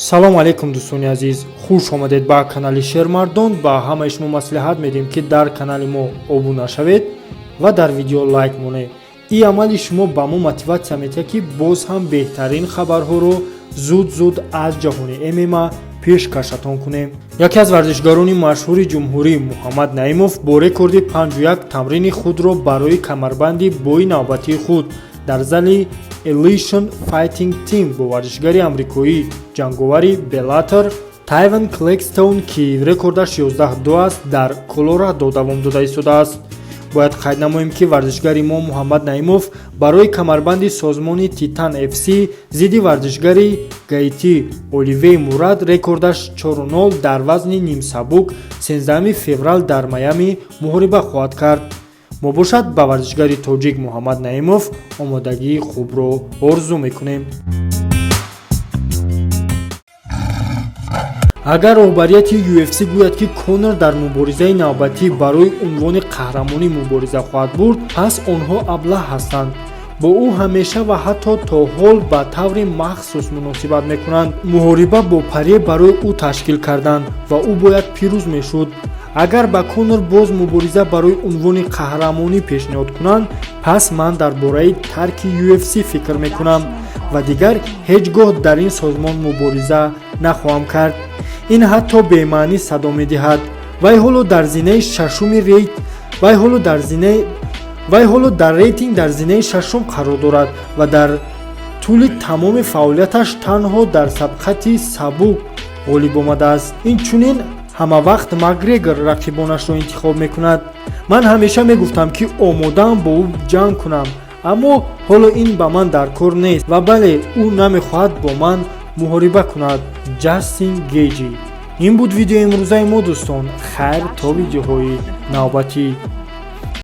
Салом алейкум, дӯстони азиз, хуш омадед ба канали Шермардон. Ба ҳамаи шумо маслиҳат медиҳем, ки дар канали мо обуна шавед ва дар видео лайк монед. Ин амали шумо ба мо мотиватсия медиҳад, ки боз ҳам беҳтарин хабарҳоро зуд-зуд аз ҷаҳони ММА пешкашатон кунем. Яке аз варзишгарони машҳури ҷумҳурӣ, Муҳаммад Наимов, бо рекорди 5-1 тамрини худро барои камарбанди бои навбатии худ дар зали Elation Fighting Team бо варзишгари амрикоӣ, ҷанговари Беллатор Тайван Клекстоун, ки рекордаш 11-2 аст, дар Колорадо давом дода истодааст. Бояд қайд намоем, ки варзишгари мо Муҳаммад Наимов барои камарбанди созмони Титан FC зидди варзишгари гаитӣ Оливей Мурад, рекордаш 4-0, дар вазни нимсабук 13 феврал дар Майами муҳориба хоҳад кард. Мо бошад ба варзишгари тоҷик Муҳаммад Наимов омодагии хубро орзу мекунем. Агар роҳбарияти UFC гӯяд, ки Конор дар муборизаи навбатӣ барои унвони қаҳрамонӣ мубориза хоҳад бурд, пас онҳо аблаҳ ҳастанд. Бо ӯ ҳамеша ва ҳатто то ҳол ба таври махсус муносибат мекунанд. Муҳориба бо Порье барои ӯ ташкил карданд ва ӯ бояд пирӯз мешуд. Агар ба Конор боз мубориза барои унвони қаҳрамонӣ пешниҳод кунанд, пас ман дар бораи тарки UFC фикр мекунам ва дигар ҳеҷ гоҳ дар ин созмон мубориза нахоҳам кард. Ин ҳатто бемаънӣ садо медиҳад. Вай ҳоло дар зинаи шашуми рейт вай ҳоло дар зинаи вай ҳоло дар рейтинг дар зинаи шашум қарор дорад ва дар тӯли тамоми фаъолияташ танҳо дар сабқати сабук ғолиб омадааст. Инчунин ҳамавақт Макгрегор рақибонашро интихоб мекунад. Ман ҳамеша мегуфтам, ки омодаам бо ӯ ҷанг кунам, аммо ҳоло ин ба ман дар кор нест ва бале, ӯ намехоҳад бо ман муҳориба кунад. Ҷастин Гейҷи. Ин буд видеои имрӯзаи мо, дӯстон. Хайр, то видеоҳои навбатӣ.